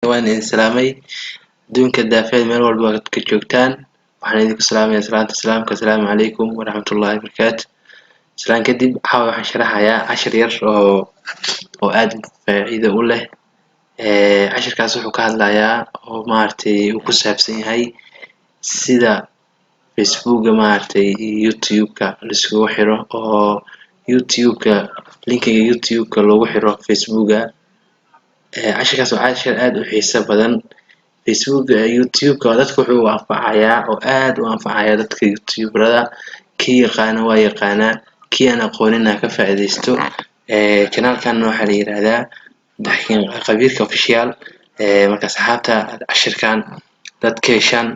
Waan idin salaamay adduunka daafeed meel walba aad ka joogtaan. Waxaan idinku salaamayaa salaanta islaamka: asalaamu calaykum waraxmatullaahi wabarakaatu. Islaan kadib, caawa waxaan sharaxayaa cashir yar oo aad faa'iido u leh. Cashirkaas wuxuu ka hadlayaa oo maaragtay uu ku saabsan yahay sida Facebooka maaragtay iyo YouTube-ka laiskugu xiro, oo YouTube-ka linkiga YouTube-ka loogu xiro Facebooka. Cashirkaas waa cashir aad u xiiso badan. Facebooka, YouTube-ka dadka wuxuu anfacayaa oo aad u anfacayaa dadka youtuberada. Kii yaqaana waa yaqaanaa, kii aan aqoonin ha ka faa'iidaysto. Channelkan waxaa la yiraahdaa Khabiirka Official. Marka asxaabta, cashirkan dad ka heshaan,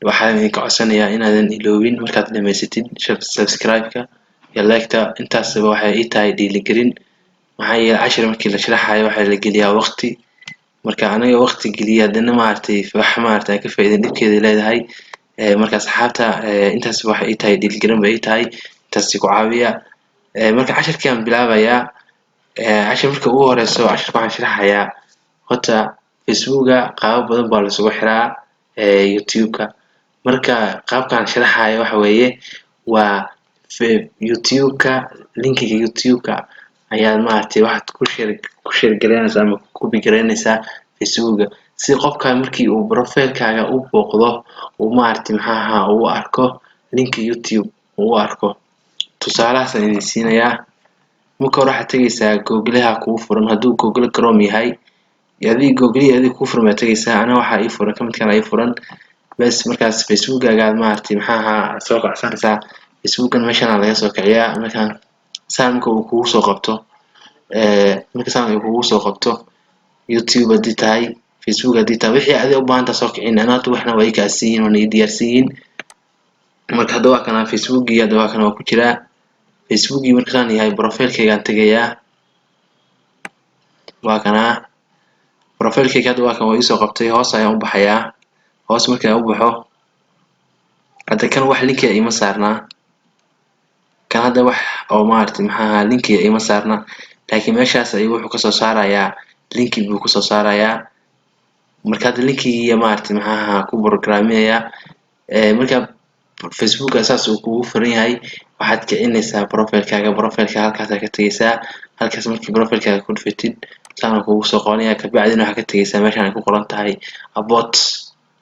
waxaan idinka codsanayaa inaadan iloobin markaad dhamaysatid subscribe-ka iyo like-ta. Intaasba waxay ii tahay dhiirigelin, maxaa yeelay cashir markii la sharaxayo waxaa la geliyaa waqti. Marka aniga waqti geliya, haddana maaragtay wax maaragtay aan ka faa'iidin, dhibkeeda leedahay. Marka asxaabta, intaas waxay ii tahay dhiirigelin bay ii tahay, intaas ku caawiya. Marka cashirkii aan bilaabayaa. Cashir marka ugu horeyso, cashirka waxaan sharaxayaa horta Facebooka qaabab badan baa laisugu xiraa YouTube-ka. Marka qaabkaan sharaxayo waxa weeye waa YouTube-ka, linkiga YouTube-ka ayaad maaragtay waxaad ku share gareynaysaa ama ku copy gareynaysaa Facebooka, si qofka markii uu profile-kaaga u booqdo uu maaragtay maxaa ahaa uu arko linki YouTube uu u arko. Tusaalahaasaan idin siinayaa. Marka hore waxaad tegaysaa Googleha kugu furan. Hadduu Google Chrome yahay, adiga Googlihii adiga kuu furan baad tegaysaa. Aniga waxaa ii furan ka midkan ii furan bes. Markaas Facebookaagaad maaragtay maxaa ahaa soo kacsanaysaa. Facebookan meeshan laga soo kiciyaa. Markaan saan marka uu kugu soo qabto, marka saan uu kugu soo qabto, YouTube haddii tahay, Facebook haddii tahay, wixii adiga u baahan tahay soo kicin. Ana hadda waxna waa ii kacsan yihiin, waana ii diyaarsan yihiin. Marka hadda waa kana Facebookii, hadda waa kana, waa ku jiraa Facebookii. Markaan yahay profilekaygaan tegayaa, waa kanaa profilekayga. Hadda waa kan, waa iisoo qabtay. Hoos ayaan u baxayaa. Hoos markaan u baxo, hadda kan wax linkiga ima saarnaa. Kan hadda wax oo maaragtay maxaa ahaa linkiga ima saarna, laakiin meeshaas ayuu wuxuu kasoo saarayaa, linki buu kasoo saarayaa. Marka hadda linkigii maaragtay maxaa ahaa ku programinayaa. Marka Facebooka saas uu kugu furan yahay, waxaad kicinaysaa profilekaaga. Profileka halkaasaa ka tegaysaa. Halkaas markii profilekaaga ku dhufatid, saana kugu soo qabanaya. Kabacdina waxaad ka tegaysaa meeshaan ay ku qoran tahay About.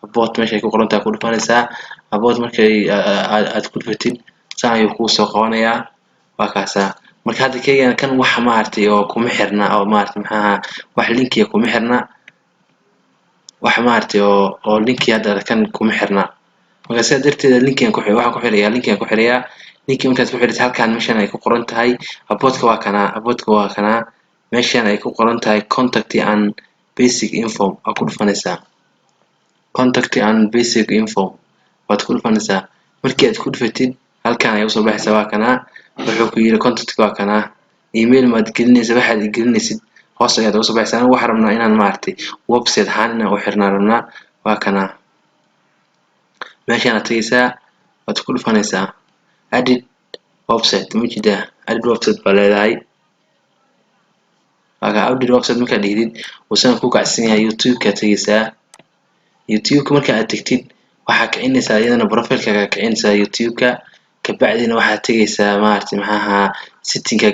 About meesha ay ku qoran tahay ku dhufanaysaa. About markay aad ku dhufatid, saan ayuu kugu soo qabanayaa, waa kaasaa. Marka hadda keygan kan wax maaragtay oo kuma xirna, oo maaragtay maxaa ahaa wax linkiga kuma xirna, wax maaragtay oo linki hadda kan kuma xirna. Marka sidaa darteed linkigan ku waxaan ku xirayaa, linkigan ku xirayaa. Linki markaad ku xirtid, halkan meeshan ay ku qoran tahay Aboutka, waa kanaa. Aboutka waa kanaa. Meeshan ay ku qoran tahay Contact and basic info waa ku dhufanaysaa. Contact and basic info waad ku dhufanaysaa. Markii aad ku dhufatid, halkan ayay usoo baxaysaa, waa kanaa. Wuxuu ku yiri contact waa kanaa. Email maad gelinaysa, waxaad gelinaysid hoos ayaad uga soo baxaysaa. Anigu waxaan rabnaa inaan maaragtay website ahaan inaan u xirnaa rabnaa. Waa kanaa, meeshaan aad tegaysaa, waad ku dhufanaysaa Add website. Ma jeedaa? Add website baa leedahay, waa kaa. Add website markaad dhihdid, uusan ku kacsan yahay, YouTube-ka tegaysaa. YouTube-ka marka aad tegtid, waxaa kicinaysaa iyadana profilekaaga, kicinaysaa YouTube-ka. Kabacdina waxaad tegaysaa maaragtay maxaa ahaa settingka,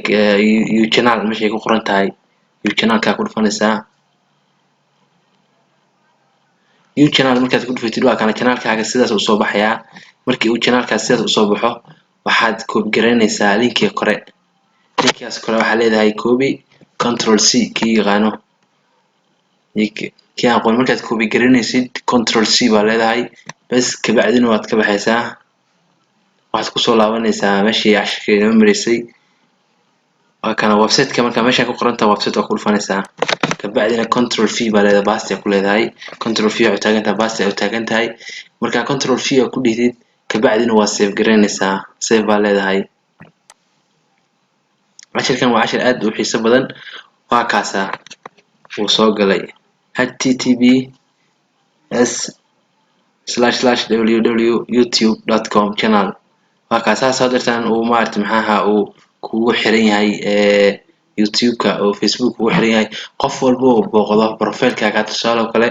your channel meeshay ku qoran tahay. Your channelkaa ku dhufanaysaa. Your channel markaad ku dhufatid, waa kana channelkaaga, sidaas usoo baxayaa. Markii uu channelkaas sidaas usoo baxo, waxaad copy garaynaysaa linkiga kore. Linkigaas kore waxaa leedahay copy, Control C. Kii yaqaano, kii aqoon, markaad copy garaynaysid, Control C baa leedahay bes. Kabacdina waad ka baxaysaa, waxaad kusoo laabanaysaa meeshii cashirka inoo mareysay. Waa kana website-ka. Marka meeshaan ku qoran tahay website waa ku dhufanaysaa. Kabacdina Control V baa leedahay, paste ku leedahay. Control V waxay u taagan tahay, paste ay u taagan tahay. Marka Control V aa ku dhihdid, kabacdina waa save garaynaysaa, save baa leedahay. Cashirkan waa cashir aad u xiiso badan. Waa kaasaa, wuu soo galay: https://www youtube.com channel. Waa kaasaa soo dirtaan uu maaragtay maxaa ahaa uu kugu xiran yahay. YouTube-ka oo Facebook ugu xiran yahay. Qof walba oo booqdo profile-kaaga, tusaale oo kale,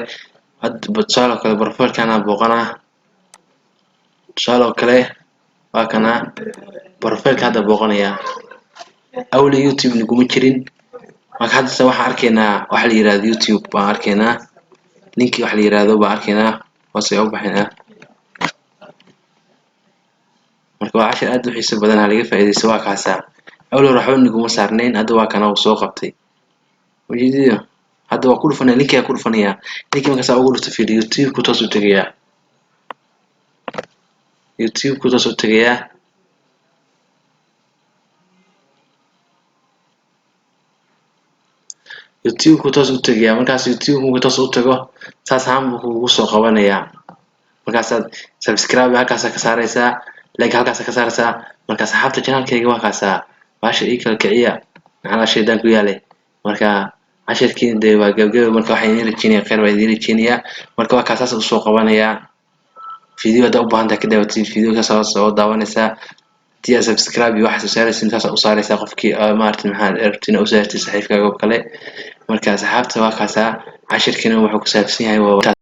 tusaale oo kale profile-kana booqanaa, tusaale oo kale waa kana profile-ka hadda booqanayaa. Awli YouTube naguma jirin. Marka hadda waxaan arkaynaa waxa la yiraahdo YouTube baan arkaynaa, linkii waxa la yiraahdo baan arkaynaa, hoos ay u baxaynaa. Marka waa cashir aad u xiiso badan, ha laga faa'iidaysto. Waa kaasaa, awli hore waxba naguma saarnayn, hadda waa kana uu soo qabtay. Ujeedada hadda waa ku dhufanaya linkigaa, ku dhufanayaa linkii. Markaasaa ugu dhufto, fiir, YouTube ku toos u tegayaa, YouTube ku toos u tegayaa. YouTube ku toos u tegayaa. Markaas YouTube markuu toos u tago, saas ahaan buu kugu soo qabanayaa. Markaasaad subscribe halkaasaa ka saaraysaa, like halkaasaa ka saaraysaa. Marka asxaabta channelkayga waa kaasaa, baasha ii kala kiciya, maxaa shaydaan ku yaalay. Marka cashirkii dee waa gabagabo. Marka waxaan idiin rajeynayaa khayr baan idiin rajeynayaa. Marka waa kaasaas usoo qabanayaa. Video haddaa u baahan tahay ka daawatid video, kaas oo daawanaysaa. Haddii aad subscribe iyo waxaad saaraysid, saas u saaraysaa qofkii maaragtay maxaa rabtid inaad u saartid saaxiibkaaga oo kale. Marka asxaabta waa kaasaa, cashirkiina wuxuu ku saabsan yahay waa